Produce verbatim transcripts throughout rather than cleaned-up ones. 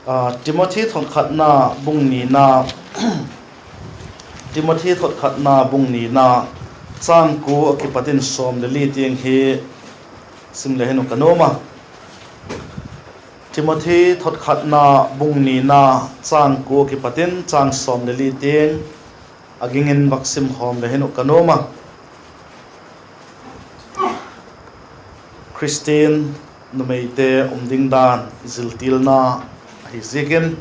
Timothi thotkhatna bung nina, Timothi thotkhatna bung nina, châng kua a kipat in sawm le li tiang hi sim le hin uh ka nuam a. Timothi thotkhatna bung nina, châng kua a kipat in châng sawm le li tiang, a ging in vak sim khawm le hin uh ka nuam a. Khristian numeite um ding dan ziltilna ahi ziakin,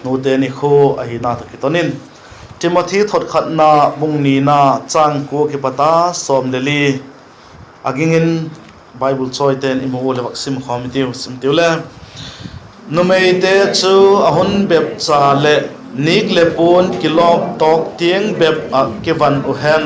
nute nikhua ahina tawh kiton in, Timothi thotkhatna bung nina, châng kua kipat a sawm le li, a ging in Bible chawite'n i mu u leh vak sim khawm i tiu, sim tiu le. Numeite chu a hun bep cha leh nîk leh puan kilawm tawk tiang bep ah kivan uh hen,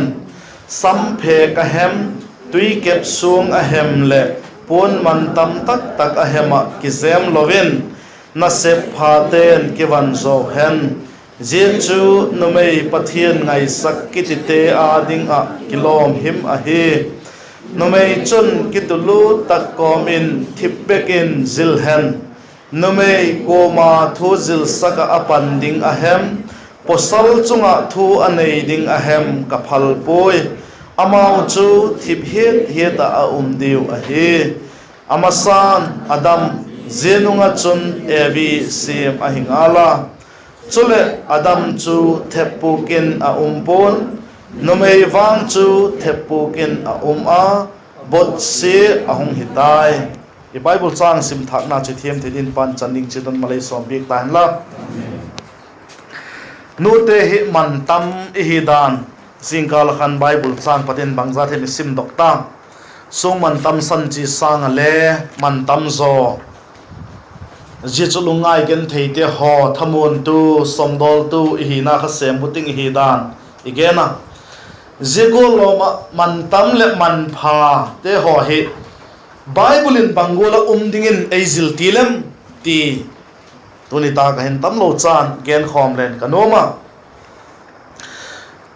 samphêk a hem, tuikep suang a hem leh puan mantam tak tak a hem ah kizêm lo in, nasep phate'n kivan zaw hen. Zia chu numei Pathian ngaisak kitite â ding ah kilawm him ahi. Numei chun kitulût tak kawm in thip bek in zil hen. Numei kuama thu zilsak ah a pan ding a hem, pawsal chung ah thu a nei ding a hem ka phal puai. Amau chu thip hiat hiat ah a um diu ahi. A masa'n Adam, zia nung ah chun Evi siam ahi ngal a. Chuleh Adam chu theppûk in a um pua'n, numei vang chu theppûk in a um a, botsia a hung hi tai. I Bible châng sim thâkna chu thiam thei dingin panchan ding chiat un malei sawm piak ta hen la. Nute hi mantam i hi dan, zingkal ah khan Bible châng pat in bangza thiam i sim dok ta. Suang mantam san chi sâng ah le mantam zaw. Zia chu lungngai gentheite haw, thamuantu, sawmdawltu i hina kha sêm buting i hi dan i gen a. Zia gual lawm ah mantam leh manphate haw hi Bible in bang gual ah um dingin ei zil ti lem ti tuni tak ah hin tamlo chan genkhawm leng ka nuam a.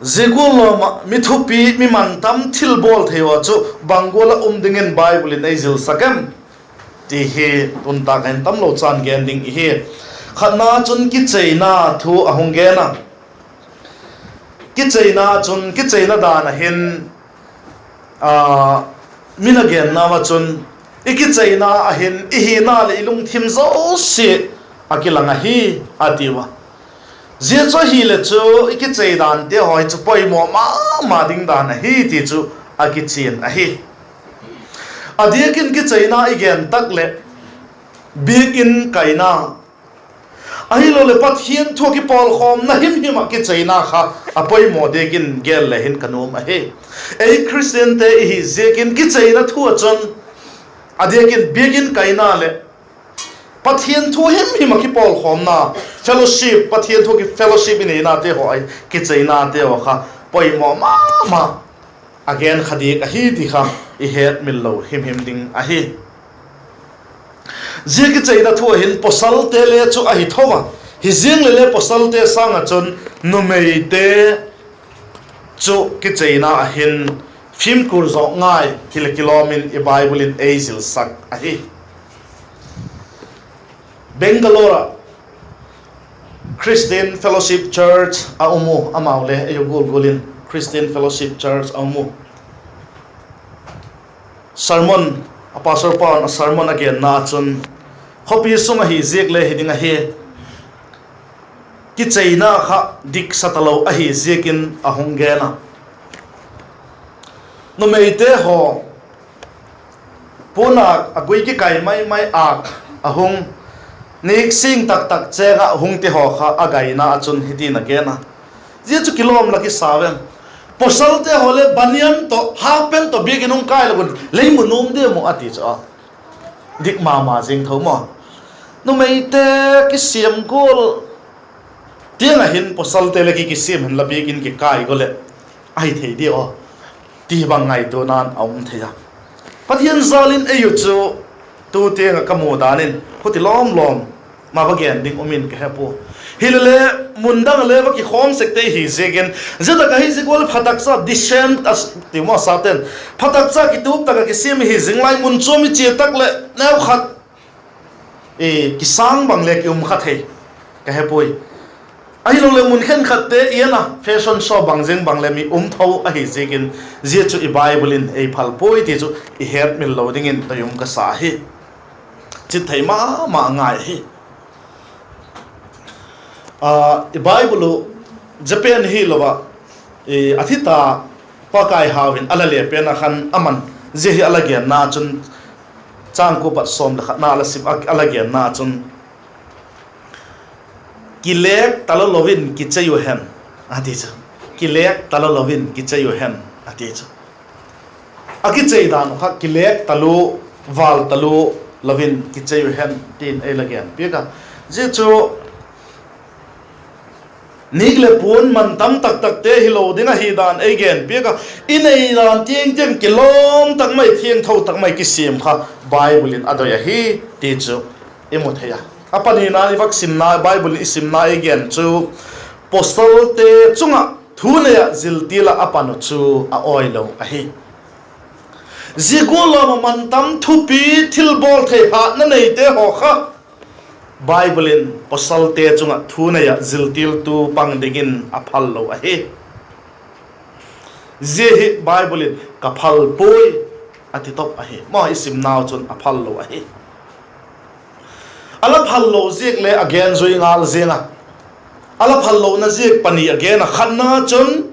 Zia gual lawm ah mi thupi, mi mantam, thilbawl thei haw chu bang gual ah um dingin Bible in ei zilsak em ti hi tuni tak ah hin tamlo chan gen ding i hi. Khatna chun kicheina thu a hung gen a. Kicheina chun, kicheina dan ah hin, a, min a gennau ah chun, i kicheina ah hin i hina leh i lungthim zosia a kilang ahi, a tiu a. Zia chu ahileh chu i kichei dante haw hi chu poimaw ma ma ding dan ahi ti chu a kichian ahi. A diak in kicheina i gen tak leh, biakin kaina, ahiloleh Pathian thu ah kipawlkhawmna himhim ah kicheina kha a poimaw diak in gel le hin ka nuam ahi. Ei Khristiante i hi ziakin kicheina thu ah chun, a diak in biakin kaina leh Pathian thu himhim ah kipawlkhawmna, fellowship, Pathian thu ki fellowship i neinate haw ah kicheinate haw kha poimaw ma ma a gen kha diak ahi ti kha i hetmil lo himhim ding ahi. Zia kicheina thu ah hin pawsalte le chu ahi tho a, hi ziang leh le pawsalte sâng ah chun numeite chu kicheina ah hin fimkur zawk ngai hileh kilawm in i Bible in ei zilsak ahi. Bangalore ah Christian Fellowship Church a um u, amau le ei u gual gual in Christian Fellowship Church a um u. Sermon, a pastor pa'n a sermon a genna ah chun, khawpi sung ahi ziak le hi ding ahi, kicheina kha diksa talo ahi ziakin a hung gen a. Numeite haw puan âk a gui kikai mai mai âk a hung, nîk sîng tak tak chêng ah hung ti haw kha a gaina ah chun hitin a gen a. Zia chu kilawm la kisa vem? Pawsalte haw le banyan tawh, half pant tawh biakin hung kai lo un lei mu nuam diam uh a ti chu a. Dik ma ma zing tho maw. Numeite kisiam gual tiang ah hin pawsalte le ki kisiam hen la biakin kikai gual leh ahi thei diam aw ti bang ngaituana'n a um thei a. Pathian jâl in ei u chu tu tiang ah ka mu dan in huti lawm lawm ma va gen ding um in ka he pua. Hilele mun dang ah le va kikhawm sekte hi ziakin, zia tak ahi ziak ua le phatakcha decent a ti maw, sate'n phatakcha kitup tak ah kisiam hi zing lai, mun chuam i chia tak leh neukhat kisâng bang le ki um kha thei, ka he puai. Ahiloleh mun khenkhatte i en a fashion show bang zing bang leh mi um tho ahi ziakin, zia chu i Bible in ei phal puai ti chu i hetmil lo dingin doi um ka sa hi. Chit thei ma ma ngai hi. I Bible uh zia pen hilo ah, a thi ta, Pakai Hau in a la le pen ah khan aman zia hi a la genna chun, châng kua pat sawm leh khatna a la sim a, a la genna chun, Kilêk talo lo in kichei u hen, a ti chu. Kilêk talo lo in kichei u hen, a ti chu. A kichei dan uh kha kilêk talua, vâl talua lo in kichei u hen tin ei la gen piak a. Zia chu nîk leh puan man tam tak takte hilo ding ahi dan ei gen piak a. I nei dan tiang tiang kilawm tak mai, thiangtho tak mai kisiam kha Bible in a doi ahi ti chu i mu thei a. A panina i vak simna, Bible in i simna ei gen chu, pawsalte chung ah thu nei ah ziltil ah a pan uh chu a awi lo ahi. Zia gual lawm ah man tam thupi, thilbawl thei hatna neite haw kha Bible in pawsalte chung ah thu nei ah ziltiltu pang dingin a phal lo ahi. Zia hi Bible in ka phal puai a ti top ahi. Maw, i simnau chun a phal lo ahi. A la phal lo ziak le a gen zui ngal ziang a. A la phal lona ziak pani a gen a, khatna chun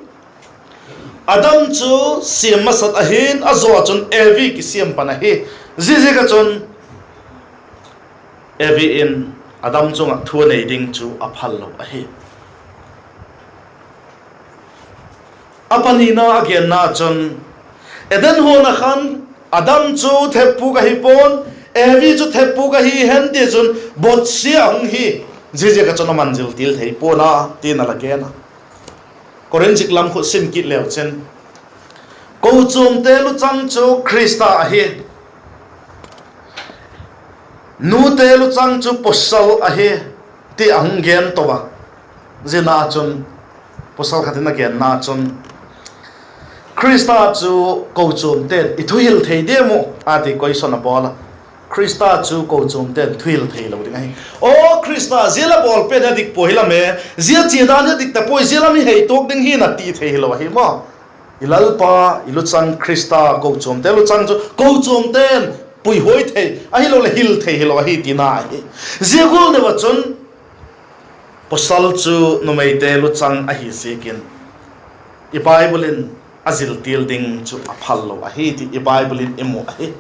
Adam chu siam masat ahi'n, a zaw ah chun Evi kisiam pan ahi. Ziaziak ah chun Evi in Adam chung ah thu a nei ding chu a phal lo ahi. A panina a genna chun, Eden huan ah khan Adam chu theppûk ahi pua'n, Evi chu theppûk ahi hen tichun botsia a hung hi. Ziaziak ah chun aman ziltil thei pua'n a, ti'n a la gen a. Korinth zik lam khut sim kit leu chin, kochuamte luchang chu Khrista ahi, nute luchang chu pawsal ahi, ti a hung gen to a. Zia ah chun, pawsal khat in a genna chun, Khrista chu kochuamte'n i thuhil thei diam uh, a ti question a bawl a. Khrista chu kochuamte'n thuhil theilo ding ahi. Aw Khrista, zia la bawl pen a dik puai hi lam e, zia chia dan hi a dik ta puai, zia lam hi hei tuak ding hi'n a ti thei hilo ahi maw. I Lalpa, i luchang Khrista kochuamte luchang chu kochuamte'n puihuai thei, ahiloleh hil thei hilo ahi tina ahi. Zia gual deu ah chun pawsal chu numeite luchang ahi ziakin i Bible in a ziltil ding chu a phal lo ahi ti i Bible in i mu ahi.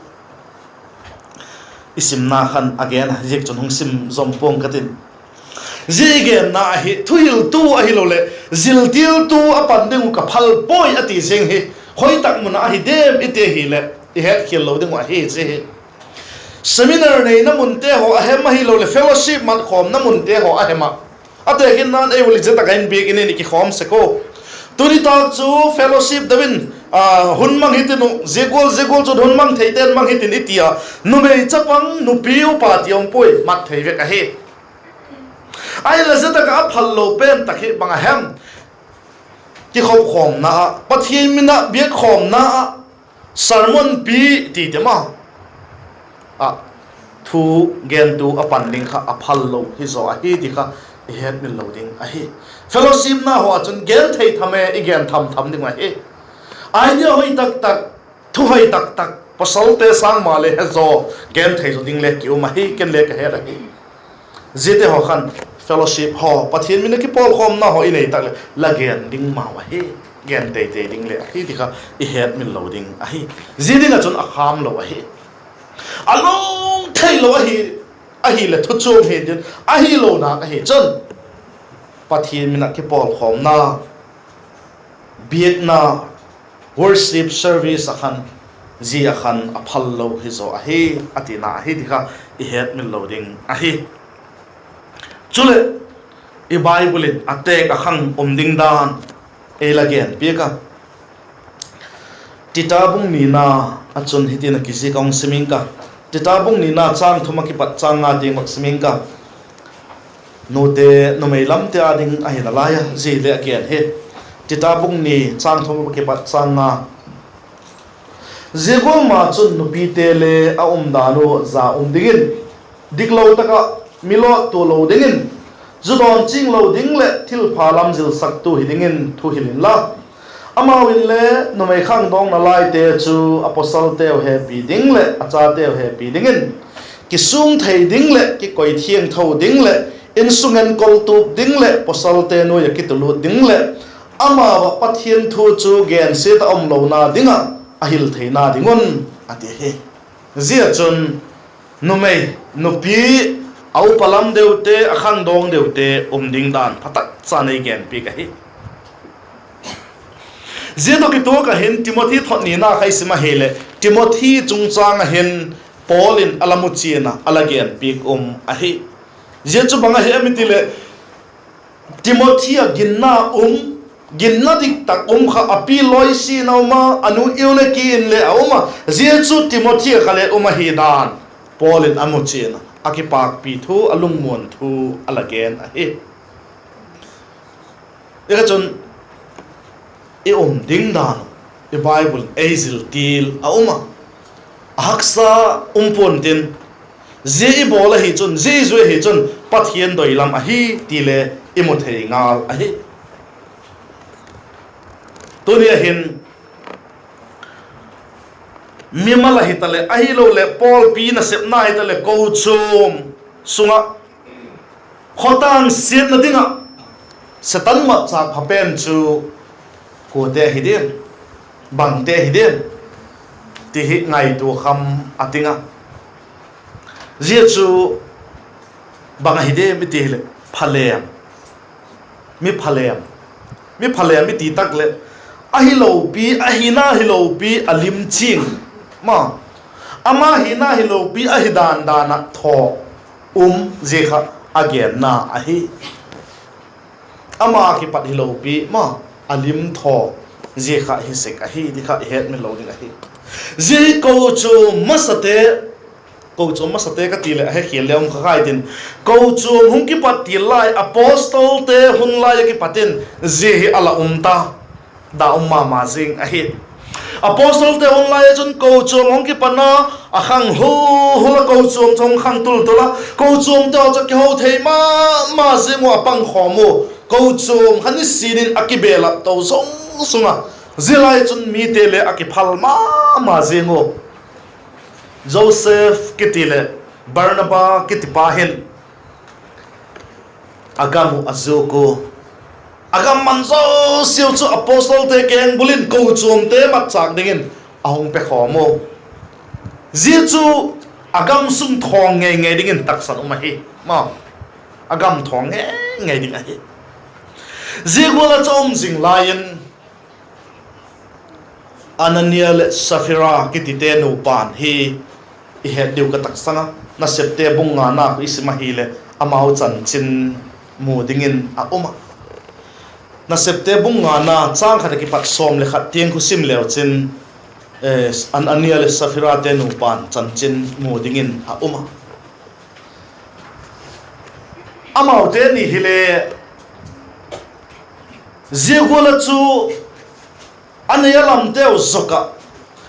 I simna khan a gen a, ziak chun hung sim zom pua'ng ka tin. Zia i genna ahi, thuhiltu ahiloleh ziltiltu a pan ding uh ka phal puai a ti ziang hi khoi tak mun ah ahi diam i ti ahileh i hetkhial lo ding uh ahi zia hi. Seminar neina munte haw a hem ahiloleh fellowship mat khawmna munte haw a hem ah, a tekhinna'n ei ua le zia tak ah hin biakin in i kikhawm sek u. Tuni tâk chu fellowship deu in hun mang hitin uh, zia gual zia gual chun hun mang theite'n mang hitin i ti a, numei chapang nupi upa ti um puai, mat thei vek ahi. Ahinla zia tak ah a phal lo pen tak hi bang a hem? Kikhopkhawmna ah, Pathian min ah biakkhawmna ah, sermon pi ti te ma ah thu gentu a pan ding kha a phal lo hi zaw ahi ti kha i hetmil lo ding ahi. Fellowshipna haw ah chun gen thei tham e, i gen tham tham ding uh ahi. Idea hoi tak tak, thu hoi tak tak, pawsalte sâng maleh he zaw, gen thei zaw ding le ki um ahi, ken le ka het ahi. Ziate haw khan fellowship haw, Pathian min ah kipawlkhawmna haw i nei tak leh la gen ding mau ahi, gen teitei ding le ahi ti kha i hetmil lo ding ahi. Zia ding ah chun a kham lo ahi. A lo theilo ahi, ahileh thu chuam hi tin, ahilo nak ahi chun Pathian min ah kipawlkhawmna, biakna, worship service ah khan, zia ah khan a phal lo hi zaw ahi, a tina ahi ti kha i hetmil lo ding ahi. Chuleh, i Bible in a têk a khang um ding dan ei la gen piak a. Tita bung nina ah chun hitin a kizik a, hung sim ing ka. Tita bung nina châng thum ah kipat châng nga tiang vak sim ing ka. Nute numei lamte â ding ahi nalai a, zia le a gen hi. Tita bung ni châng thum ah kipat châng nga. Zia gual ma chun nupite le a umdan uh za um dingin, diklo tak ah mi lawttua lo dingin, zu dawn ching lo ding leh thilpha lam zilsaktu hi dingin thuhil inla, amau inle numei khangdawngna laite chu a pawsalteu hepi ding leh a chateu hepi dingin, kisûng thei ding leh kikoi thiangtho ding leh insung enkol tup ding leh pawsalte nuai ah kitulût ding leh amau ah Pathian thu chu gensiat ah umlona ding ah a hil theina ding un, a ti hi. Zia chun numei, nupi, a upa lam deute, a khangdawng deute um ding dan phatak cha nei genpiak ahi. Zia tawh kituak ah hin Timothi thot nina kha i sim ahileh, Timothi chungchâng ah hin Paul in a la muchian ah a la genpiak um ahi. Zia chu bang ahi em i ti leh, Timothi ah ginna um, ginna dik tak um kha, a pi Loisi in a um a, a nu Eunike in le a um a, zia chu Timothi ah kha le um ahi dan Paul in a muchian ah a kipâkpi thu, a lungmuan thu a la gen ahi. Zia kha chun i um ding dan uh, i Bible in ei zil til a um a, a haksa um pua'n tin, zia i bawl ahi chun, zia i zui ahi chun Pathian doi lam ahi ti le i mu thei ngal ahi. Tuni ah hin mimal ahi ta leh, ahiloleh pawlpi nasepna hi ta leh, kochuam sung ah khawtâng siatna ding ah Setan matchâk pha pen chu kuate hi diam, bangte hi diam ti hi ngaitua kham a ting a. Zia chu bang ahi diam i ti hileh, phalêm, mi phalêm, mi phalêm i ti tak leh, ahilopi, a hina hilopi a lim ching, ma, ama hina hilopi ahi dan dan ah thaw um, zia kha a genna ahi. Ama kipat hilopi ma, a lim thaw, zia kha hi sek ahi ti kha i hetmil lo ding ahi. Zia hi kochuam masate, kochuam masate ka ti leh a hekhial le um kha khai tin, kochuam hung kipat til lai, apostolte hun lai ah kipat in zia hi a la um ta, da um ma ma zing ahi. Apostolte hun lai ah chun kochuam hung kipat a, a khang hul hul a, kochuam chu hung khang tul tul a, kochuamte haw chu kiho thei ma ma zing ua, a pangkhawm u. Kochuam kha nisin in a kibelap to zung zung a, zia lai chun mite le a kiphal ma ma zing u. Joseph kiti leh Barnaba kitipa hin a gam uh a zuak u. A gam man zosiau chu apostolte kengbul in kochuamte matchâk dingin a hung pekhawm u. Zia chu a gam sung thawng ngei ngei dingin taksan um ahi. Ma, a gam thawng ngei ngei ding ahi. Zia gual ah chu um zing lai in, Anania leh Saphira kitite nupa'n hi i het diu ka taksang a, Nasepte bung ngana khu i sim ahileh amau chanchin mu dingin a um a. Nasepte bung ngana châng khat a kipat sawm leh khat tiang khu sim leu chin, Anania leh Saphirate nupa'n chanchin mu dingin a um a. Amaute ni hile, zia gual ah chu a nei a lamteu zuak ah,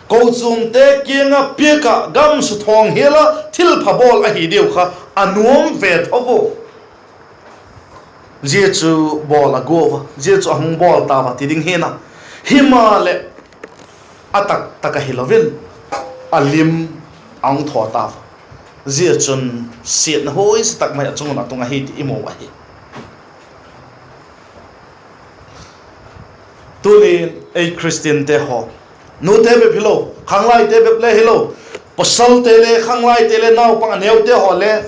kochuamte kiang ah piak ah gam su thawng hial ah thilpha bawl ahi diu kha a nuam ve tho u. Zia chu bawl a guat a, zia chu a hung bawl tau a ti ding hi'n a. Himaleh, a tak tak ahilo in, a lim a hung thaw tau a. Zia chun siatna huaisia tak mai a chung un a tung ahi ti i mu ahi. Tuni ei Khristiante haw, nute bep hilo, khanglaite bep le hilo, pawsalte le, khanglaite le, naupang a neute haw le,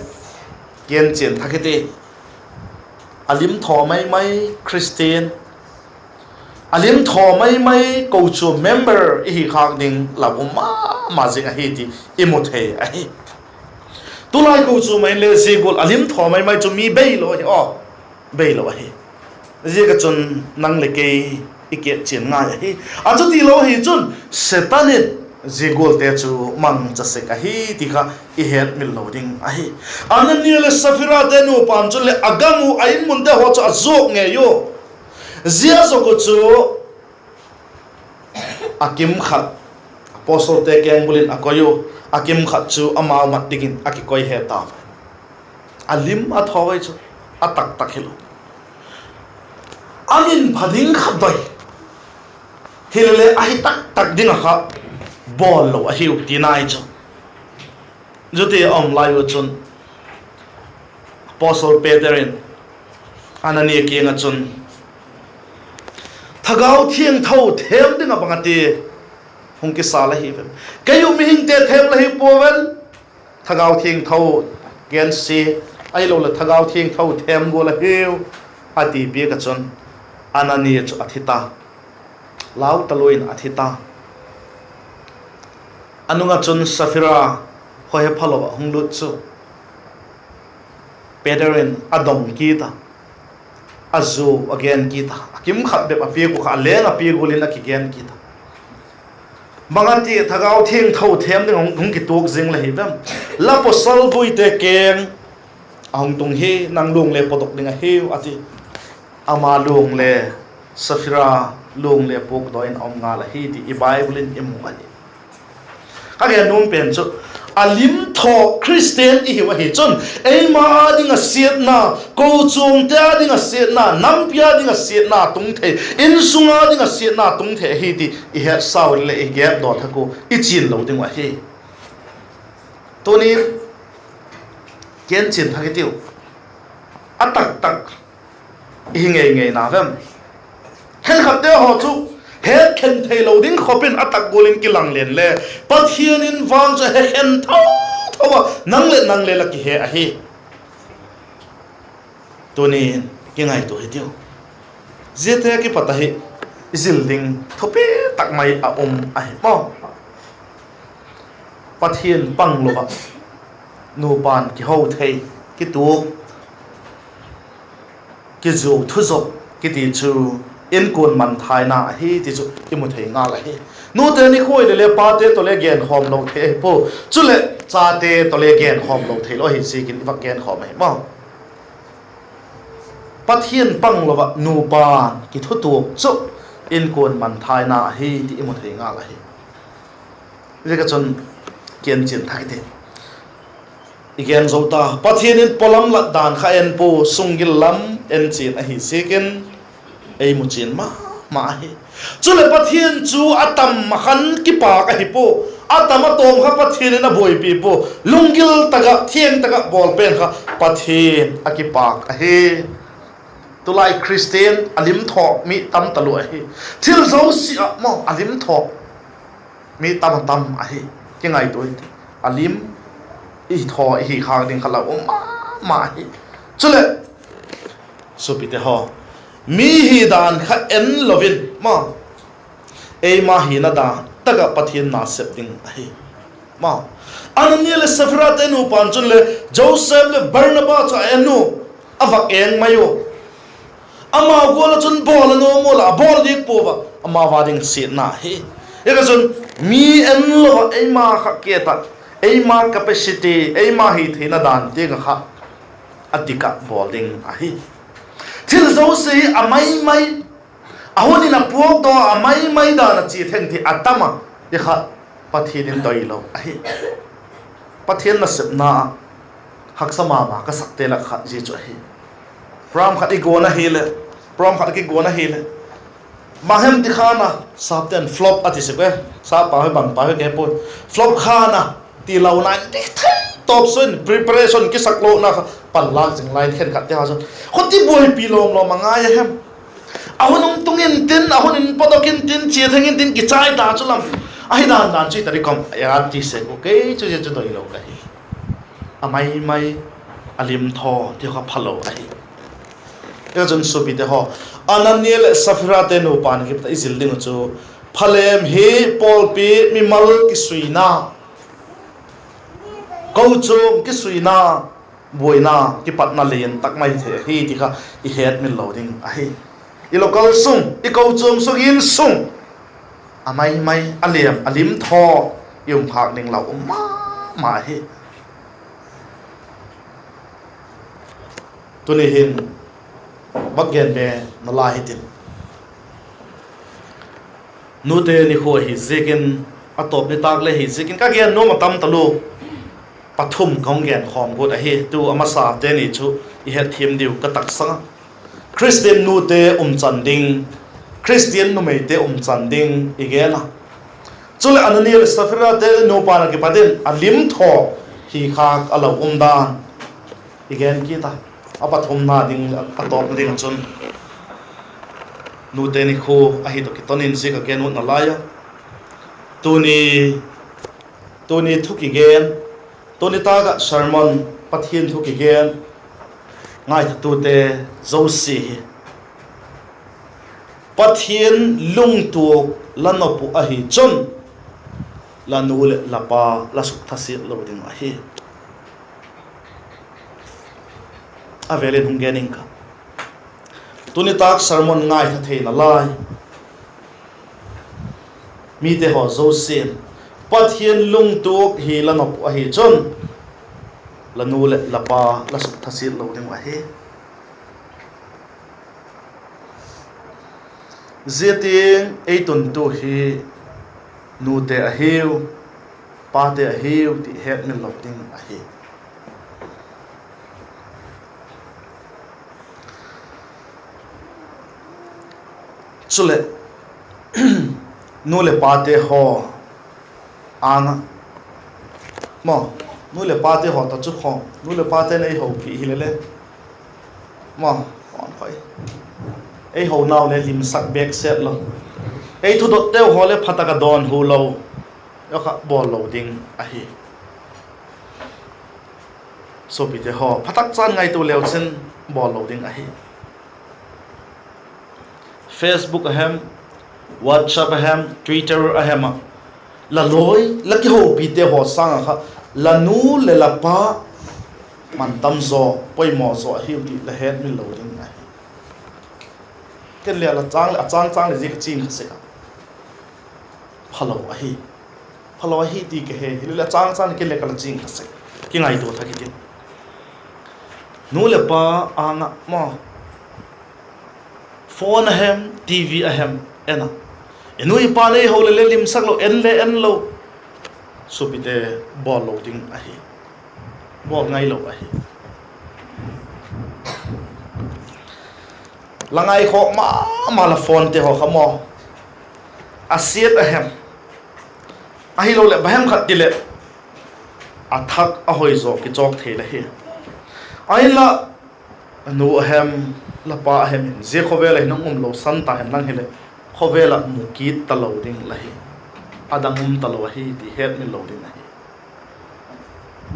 kienchian thak hiti. A lim thaw mai mai Khristian, a lim thaw mai mai kochuam member i hi khâk ding lau um ma ma zing ahi ti i mu thei ahi. Tulai kochuam ah inle zia gual a lim thaw mai mai chu mi beilo ahi aw, beilo ahi. Ziak ah chun nang leh kei i kietchian ngai ahi. A chuti lo ahi chun Setan in zia gualte chu mangcha sek ahi ti kha i hetmil lo ding ahi. Anania leh Saphirate nupa'n chun leh a gam uh, a in munte haw chu a zuak ngei u. Zia zuak uh chu a kim khat, apostolte kengbul in a koi u, a kim khat chu amau mat dingin a kikoi he ta. A lim a thaw chu a taktak hilo, a min pha ding kha doi, hilele ahi taktak ding ah kha bawl lo ahiu tina ahi chu. Zuti a um lai u chun Apostle Peter in Anania kiang ah chun Thagau Thiangtho thêm ding ah bang a ti, hung kisa la hi vem? Kei u mihingte thêm la hi pua ven, Thagau Thiangtho gensia, ahiloleh Thagau Thiangtho thêm gual la hiu, a ti piak ah chun Anania chu a thi ta, lau talua in a thi ta. A nung ah chun Saphira khaw he phalo ah hung lut chu Peter in a dong kit a, a zu a gen kit a, a kimkhat bep a piak uh kha a leng a piak gual in a kigen kit a. Bang a ti, Thagau Thiangtho thêm ding hung, hung kituak zing la hi vem? La pawsal vuite keng a hung tung hi, nang luang le puakdok ding ahiu a ti. Ama luang le, Saphira luang le puakdaw in a um ngal ahi ti i Bible in i mu ahi. Ka gen nuam pen chu, a lim thaw Khristian i hiu ahi chun, eima â ding ah siatna, kochuamte â ding ah siatna, nampi â ding ah siatna tung thei, insung â ding ah siatna tung thei ahi ti i hetsau leh i gêpdaw thak ua i chian lo ding uh ahi. Tuni'n kienchian thak i tiu. A taktak i hi ngei ngei na vem? Khenkhatte haw chu het khen theilo ding khop in a tak gual in kilanglen le, Pathian in vang chu he khen tho tho a, nang leh nang le la kihe ahi. Tuni'n kingaitua hi tiu. Ziate kipat ahi i zil ding thupi tak mai a um ahi maw. Pathian panglo ah nupa'n kiho thei, kituak, kizuau thuzop kiti chu inkuan mangthaina ahi ti chu i mu thei ngal ahi. Nute nikhua le le pate tawh le genkhawm lo thei ahi pua, chuleh chate tawh le genkhawm lo theilo ahi ziakin i vak genkhawm ahi maw. Pathian panglo ah nupa'n kithutuak chu inkuan mangthaina ahi ti i mu thei ngal ahi. Ziak a chun kienchian thak i ti. I gen zo ta, Pathian in pawlam lat dan kha en pua, sunggil lam en chian ahi ziakin ei mu chian ma ma ahi. Chuleh Pathian chu a tam a khan kipâk ahi pua, a tam a tawm kha Pathian in a buaipi pua, lunggil tak ah thiang tak ah bawl pen kha Pathian a kipâk ahi. Tulai Khristian a lim thaw mi tam talua ahi. Thil zosia ah maw a lim thaw mi tam a tam ahi. Kingaitua i ti, a lim i thaw i hi khâk ding kha la um ma ma hi. Chuleh suapite haw, mi hi dan kha en lo in maw, eima hina dan tak ah Pathian na sep ding ahi. Anania leh Saphirate nupa'n chun le Joseph leh Barnaba chu a en u, a vak eng mai u. Ama gual ah chun bawl a nuam ua la, a bawl dik pua a, ama vang ding siatna hi. Ziak a chun mi en lo ah eima kha ke tak, eima capacity, eima hi theina dan tiang ah kha a dik ah bawl ding ahi. Thil zosia hi a mai mai, a hun in a puakdaw a mai mai dan a chia theng ti a tam a, i kha Pathian in doi lo ahi. Pathian nasepna ah haksa ma ma ka sakte lak khat zia chu ahi. Program khat i guan ahileh, program khat kiguan ahileh, bang hem ti khan a, sapte'n flop a ti sek e, sap pau hi bang pau hi ke puai, flop khan a ti lo nai, ti thei tawp sun preparation kisak lona kha panlâk zing lai in khenkhatte ha chun khuti buaipi lawm lawm a ngai a hem. A hun um tung intin, a hun in padok intin, chia theng intin kichai ta chu lam. Ahi dan dan chu i ta di kawm a ti sek u, kei chu zia chu doi lo ka hi. A mai mai, a lim thaw ti kha phalo ahi. Ziak a chun suapite haw, Anania leh Saphirate nupa'n kipat a i zil ding uh chu, phalêm hi pawlpi, mimal kisuina, kochuam kisuina, buaina kipatna lian tak mai thei ahi ti kha i hetmil lo ding ahi. I local sung, i kochuam sung, in sung, a mai mai, a lêm, a lim thaw i um khâk ding lau um ma ma hi. Tuni hin vak gen be nalai hitin, nute nikhua hi ziakin, a tawp nitâk le hi ziakin ka gen nuam a tam talua. pathum ka hung genkhawm guat ahi. Tu a masate ni chu i hetthiam diu ka taksang a, Khristian nute umchan ding, Khristian numeite umchan ding i gen a. Chuleh Anania leh Saphirate nupa na kipat in a lim thaw hi khâk a lo um dan i gen kit a. A pathumna ding, a tawpna ding ah chun nute nikhua ahi tawh kiton in zia ka gen utna lai a, tuni, tuni thu kigen, tuni tâk ah sermon, Pathian thu kigen ngaithatute zosia hi Pathian lungtuak la nop uh ahi chun, la nu leh la pa la sukthasiat lo ding ahi. A vêl in hung gen ing ka, tuni tâk sermon ngaitha theina lai mite haw zosia'n, Pathian lungtuak hi la nop uh ahi chun, la nu leh la pa la sukthasiat lo ding uh ahi. Zia tiang ei tuntu hi nute ahiu, pate ahiu ti hetmil lo ding ahi. Chuleh, nu leh pate haw âng ah, maw, nu leh pate haw ta chu khaw, nu leh pate'n ei hopi hile le, maw, ei honau le limsak bêk set lo, ei thudotteu haw le pha tak ah dawnhu lo, kha bawl lo ding ahi. Suapite haw, pha tak chan ngaitua leu chin bawl lo ding ahi. Facebook a hem, WhatsApp a hem, Twitter a hem ah, la lawi, la kihopite haw sâng ah kha, la nu leh la pa mantam zaw, poimaw zaw ahiu ti la hetmil lo ding ahi. Ken le a châng leh, a châng châng leh zia ka chian kha sek a, phalo ahi, phalo ahi ti ka he, hilele a châng châng leh ken le ka la chian kha sek, kingaitua thak hitin. Nu leh pa âng ah maw, phone a hem, TV a hem, en a, i nu i pa nei ho le le limsak lo, en le en lo, suapite, bawl lo ding ahi, bawl ngai lo ahi. La ngaikhawk ma ma la phonete haw kha maw, a siat a hem, ahiloleh bang hem khat ti leh, a thak a hoi zaw kichawk thei la hi. Ahinla, la nu a hem, la pa a hem in zia khawvel ah hin hung um lo san ta hen lang hileh, khawvel ah mu kit talo ding la hi, a dang um talo ahi ti hetmil lo ding ahi.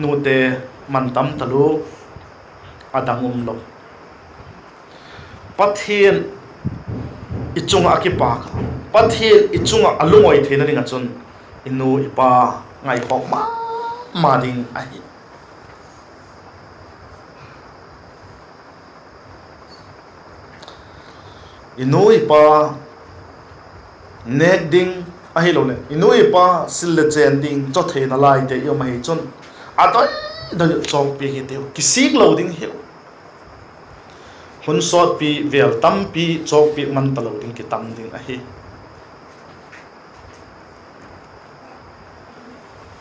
Nute, mantam talua, a dang um lo. Pathian i chung ah a kipâk a, Pathian i chung ah a lungawi theina ding ah chun, i nu i pa ngaikhawk ma ma ding ahi. I nu i pa nêk ding, ahiloleh i nu i pa sil le chên ding chaw theina laite i um ahi chun, a doi doi chawkpiak hitiu, kisik lo ding hiu. Hun sawtpi vêl tampi chawkpiak man talo ding kitam ding ahi.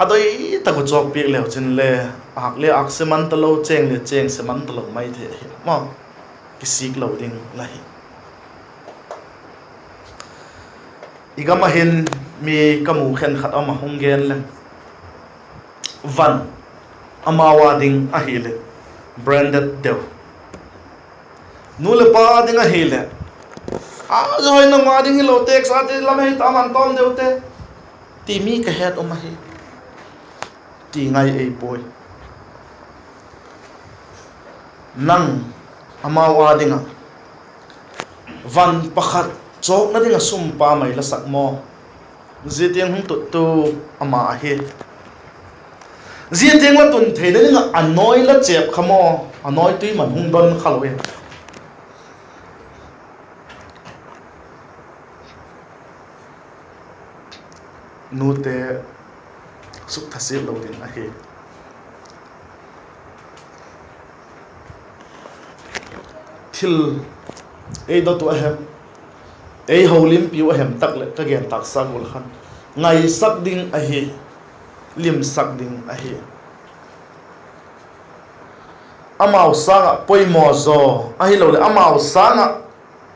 A doi tak uh chawkpiak leu chin le, âk le âk se man talo, chêng le chêng se man talo mai thei ahi maw. Kisik lo ding la hi. I gam ah hin mi ka mu khenkhat um a, hung gen leng, van amau â ding ahileh branded deu, nu leh pa â ding ahileh, a zia hoi nangma ding hilo, teksate lam hei ta, man tawm deute, ti mi ka het um ahi. Ti ngai ei puai. Nang amau â ding ah van pakhat chawkna ding ah sum pa mai la sak maw? Zia tiang hung tuttu ama ahi. Zia tiang la tun theina ding ah a nawi la chêp kha maw? A nawi tui man hung don kha lo in. Nute, sukthasiat lo ding ahi. Thil ei dot uh a hem, ei holimpiu a hem tak leh ka gen tâksa gual khan, ngaisak ding ahi, limsak ding ahi. amau sâng ah poimaw zaw, ahiloleh amau sâng ah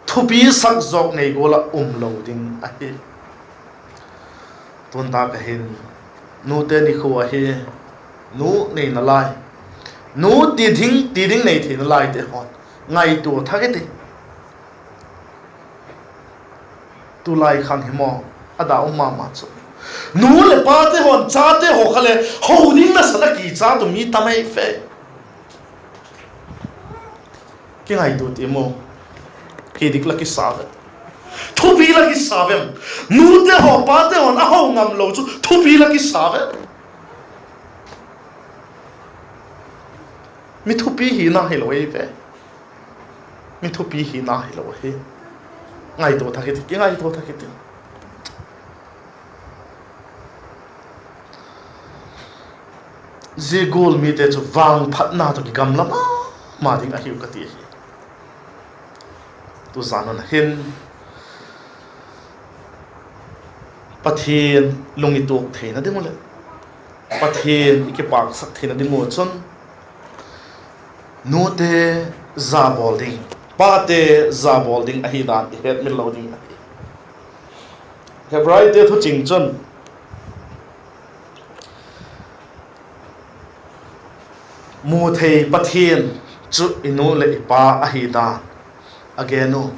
thupi sak zawk nei gual ah um lo ding ahi. Tu'n tak ah hin, nute nikhua ahi, nu neina lai, nu ti ding, ti ding nei theina laite haw, ngaitua thak i ti. Tulai khang hi maw, a da um ma ma chu, nu leh pate haw'n chate haw kha le ho ding nasan a kicha tu mi tam ei ve. Kingaitua ti maw, hi dik la kisa ve, thupi la kisa vem? Nute haw pate haw'n a ho ngam lo chu thupi la kisa ve. Mi thupi hina hilo ei ve. Mi thupi hina hilo ahi. Ngaitua thak i ti, kingaitua thak i ti. Zia gual mite chu vangphatna tawh kigamla ma ma ding ahiu ka ti ahi. Tuzan hun a hin Pathian lung i tuak theina ding uh leh Pathian i kipâksak theina ding uh chun nute za bawl ding, pate za bawl ding ahi dan i hetmil lo ding ahi. Hebraite thuching chun muthei Pathian chu i nu leh i pa ahi dan a gen uh.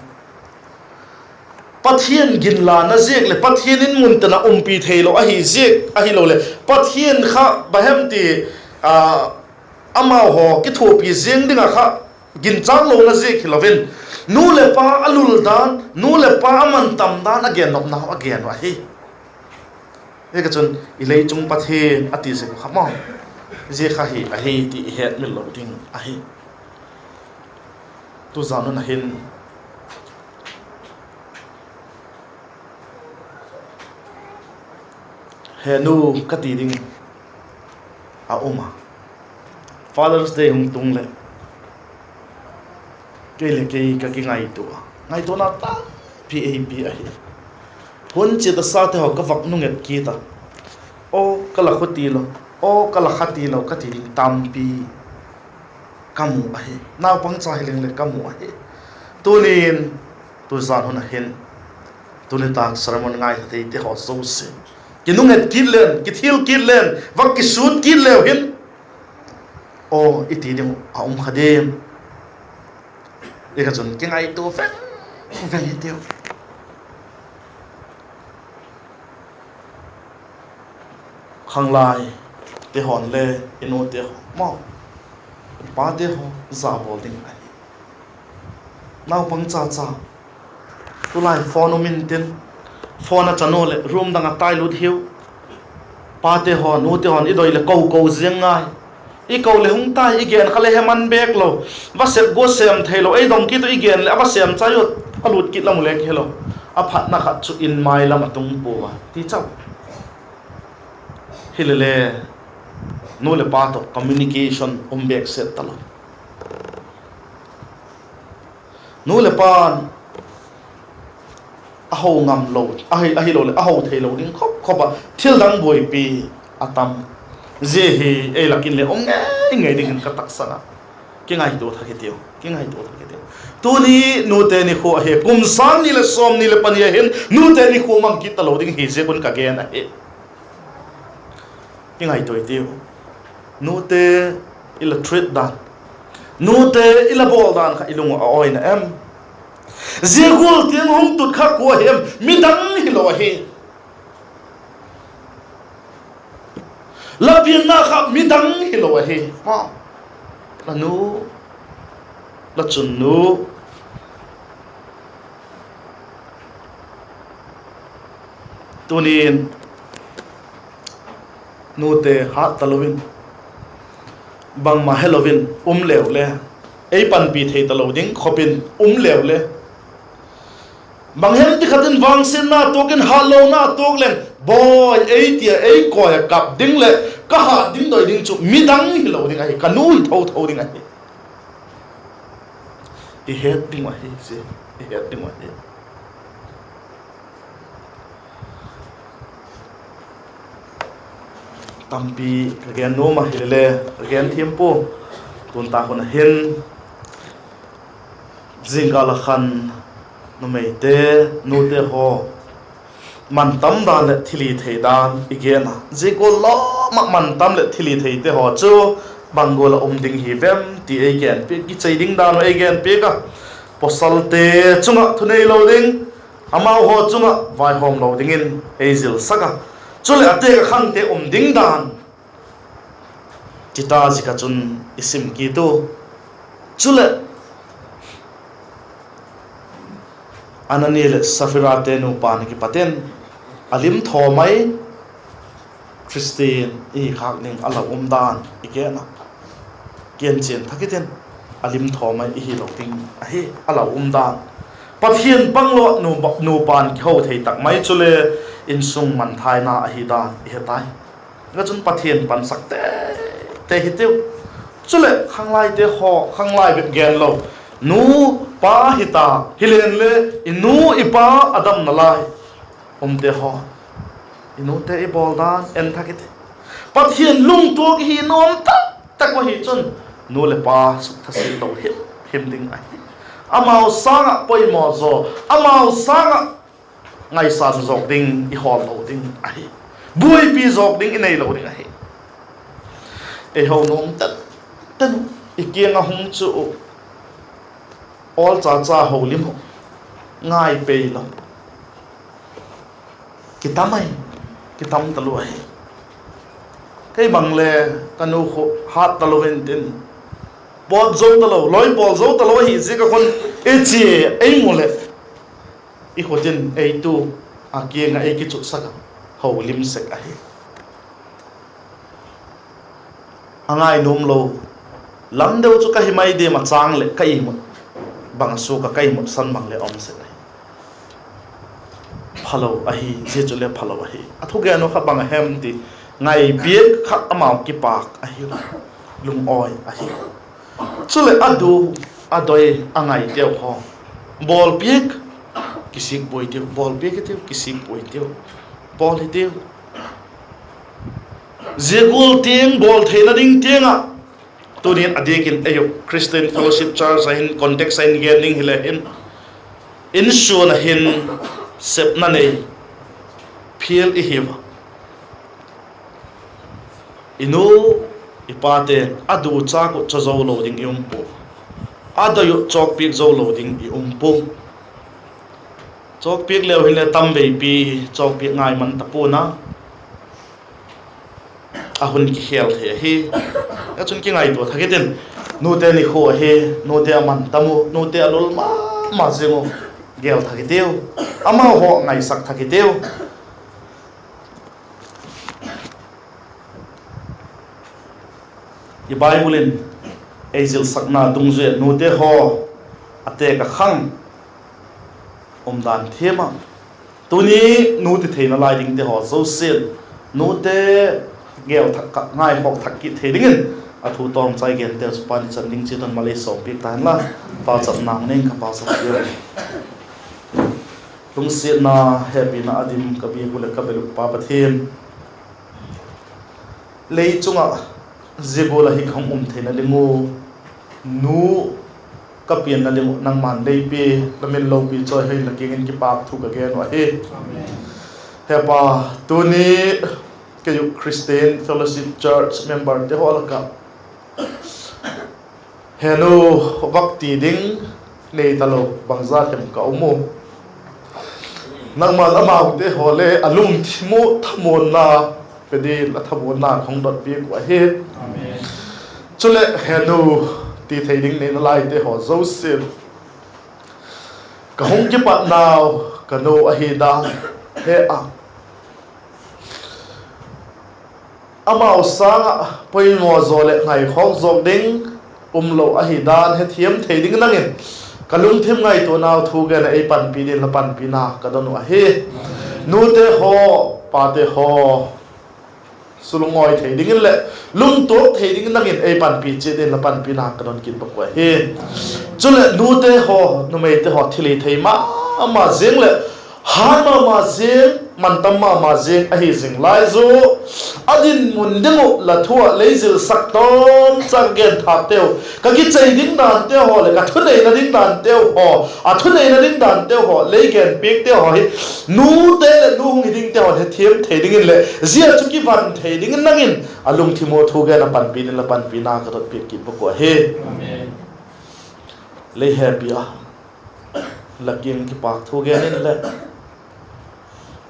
Pathian ginlana ziak leh Pathian in mun tin ah umpi theilo ahi ziak ahiloleh Pathian kha bang hem ti, amau haw kithuapi ziang ding ah kha ginchâk lona ziak hilo in, nu leh pa a lul dan, nu leh pa a man tam dan a gennopnau a gen uh ahi. Ziaka chun i lei chung Pathian a ti sek uh kha maw, zia kha hi ahi ti i hetmil lo ding ahi. Tuzan hun a hin he nu ka ti ding a um a, Father's Day hung tung leh kei leh kei ka kingaitua a, ngaituana tampi ei pi ahi. Hun chiat a sate haw ka vak nung et kit a, aw ka la khuti lo, aw ka la khati lo ka ti ding tampi ka mu ahi, naupangcha hileng leh ka mu ahi. Tunin, tuzan hun a hin, tuni tak sermon ngaitha theite haw zosia kinung et kit leng, kithil kit leng, vak kisût kit leu hin, aw i ti ding uh a um kha diam? Ziaka chun kingaitua veng veng hitiu. Khanglaite haw'n le i nute haw maw, i pate haw za bawl ding ahi. Naupangcha cha, tulai phone um intin, phone a chan u leh room dang ah tai lut hiu. Pate haw, nute haw'n i doi leh ko ko ziang ngai. I ko leh hung tai, i gen kha leh he man bêk lo, va sep gua sêm theilo, ei dong kit u i gen leh a va sêm chai u, a lût kit la mu le kihelo. A phatna khat chu in mai lam a tung pua a ti chau. Hilele, nu leh pa tawh communication um bêk set talo. Nu leh pa'n a ho ngam lo, ahiloleh a ho theilo ding khop khop ah thil dang buaipi a tam. Zia hi ei lak in leh um ngei ngei dingin ka taksan a, kingaitua thak hitiu, kingaitua thak hitiu. Tuni nute nikhua ahi, kum sâng ni leh sawmni leh pani a hin nute nikhua mang kit talo ding hi ziak un ka gen ahi. Kingaitua hitiu. Nute i la treat dan, nute i la bawl dan kha i lung uh a awi na em? Zia gual tiang hung tut kha kua ahi em? Midang hilo ahi. La pianna kha midang hilo ahi. La nu, la chunnu. Tunin nute hat talo in, bangma helo in um leu le, ei panpi thei talo ding khop in um leu le, bang hem ti khat in vangsiatna tuak in, hatlona tuak leng, bawi ei tia ei kawi a kap ding leh ka hat ding doi ding chu midang hilo ding ahi, ka nu hi tho tho ding ahi. I het ding uh ahi, i het ding uh ahi. Tampi ka gen nuam a, hilele ka gen thiam pua. Tun tak hun a hin, zingkal a khan numeite, nute haw, mantam dan leh thilhithei dan i gen a, zia gual lawm ah mantam leh thilhitheite haw chu bang gual ah um ding hi vem ti ei genpiak, kichei ding dan uh ei genpiak a, pawsalte chung ah thuneilo ding, amau haw chung ah vaihawmlo dingin ei zilsak a, chuleh a têk ah khangte um ding dan, ti ta zik ah chun i sim kit u. Chuleh, Anania leh Saphirate nupa na kipat in a lim thaw mai, Khristian i hi khâk ding a lau um dan i gen a, kienchian thak kit in, a lim thaw mai i hilo ding ahi a lau um dan. Pathian panglo ah nu, nupa'n kiho thei tak mai chule insung manthaina ahi dan i he tai. Ka chun Pathian pansak tete hitiu. Chuleh khanglaite haw, khanglai bep genlo, nu, pa hita, hilen le i nu i pa a damna lai umte haw, i nute i bawl dan en thak kit i. Pathian lungtuak i hi nuam tak tak uh ahi chun, nu leh pa sukthasit lo him him ding ahi. Amau sâng ah poimaw zaw, amau sâng ah ngaisan zawk ding i hawl lo ding ahi. Buaipi zawk ding i nei lo ding ahi. Ei ho nuam tak tak i kiang ah hung chu u, awl cha cha holim u, ngai pei lo, kitam ai, kitam talu ahi. Kei bang le ka nu khu hât talo intin, pawt zo talo, lawi pawl zo talo ahi ziak ah khun, i chia ei mu leh, i khut in ei tu a kiang ah ei kichutsak a, holim sek ahi. A ngai nuam lo, lam deu chu ka hi mai diam a châng leh ka imut, bang a suak a ka imutsan bang leh um sek ahi. Phalo ahi, zia chu le phalo ahi. A thugen uh kha bang a hem ti ngaipiak kha amau kipâk ahi, lungawi ahi. Chuleh a du, a doi, a ngaiteu haw, bawlpiak, kisik buai tiu, bawlpiak hitiu, kisik buai tiu, bawl hitiu. Zia gual tiang bawl theina ding tiang ah, tuni'n a diak in ei uh Christian Fellowship Church ah hin context ah hin gen ding hile hin, insuan ah hin sepna nei phial i hiu a, i nu i pate'n a duchâk uh chaw zo lo ding i um pua, a doi uh chawkpiak zo lo ding i um pua. Chawkpiak leu hinle tam veipi chawkpiak ngai man ta pua'n a, a hun kikhel thei ahi. A chun kingaitua thak kit in, nute nikhua ahi, nute a man tam u, nute a lul ma ma ziang u, gel thak hitiu, amau haw ngaisak thak hitiu. I Bible in ei zilsakna dungzui ah nute haw a têk ah khang um dan thiam a, tuni nu ti theina lai dingte haw zosia'n nute gel thak, ngaikhawk thak kit thei dingin a thu tawmchai gente chu Pa'n i chan ding chiat un malei sawmpiak ta hen la, pauchapna ning ka pauchap tiu. Lungsiatna, hepina a dim ka biak uh leh ka bel uh Pa Pathian, lei chung ah zia gual ah hi ka hung um theina ding uh, nu ka pianna ding uh nangma'n lei pia, la min lopi chawi hei la kiang in kipâk thu ka gen uh ahi. He Pa, tuni kei uh Christian Fellowship Church memberte haw lak ah he nu vak ti ding nei talo bangza hem ka um u. Nangma'n amaute haw le a lungthim uh thamuanna pe dingin la thamuanna ka hung dot piak uh ahi. Chuleh he nu ti thei ding neina laite haw zosia'n ka hung kipatnau ka nu ahi dan he a, amau sâng ah poimaw zaw leh ngaikhawk zawk ding umlo ahi dan hethiam thei ding nang in ka lungthim ngaituanau thu gen ah ei panpi dingin la panpina ka don uh ahi. Nute haw, pate haw, sulungawi thei dingin leh lungtuak thei dingin nang in ei panpi chiat dingin la panpina ka don kit bak uh ahi. Chuleh nute haw, numeite haw thilhithei ma ma ziang leh hât ma ma ziang, mantam ma ma ziang ahi zing lai zu, a dinmun ding uh la thu ah lei zilsak tawmcha ka genthâkteu, ka kichei ding danteu haw leh ka thuneina ding danteu haw, a thuneina ding danteu haw lei genpiakteu haw hi, nute leh nu hung hi dingte haw'n hethiam thei dingin leh zia chu kivan thei dingin nang in a lungthim ua thu gen a panpi dingin la panpina ka dot piak kit bawk uh ahi. Lei hepi a, la kiang kipâk thu gen in leh,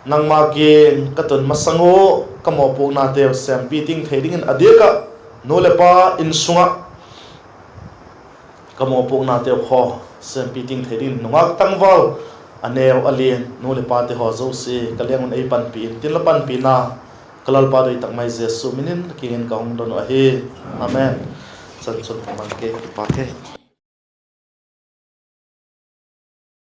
nangma kiang ka tun masang ua ka mawpuaknateu sêmpi ting thei dingin, a diak ah nu leh pa insung ah ka mawpuaknateu haw sêmpi ting thei dingin nungak tangval, a neu a lian nu leh pate haw zosia ka leng un ei panpi intin, la panpina ka Lalpa doi tak mai Jesu min in la kiang in ka hung don uh ahi. Amen. Chan chun hung man ke, kipâk e.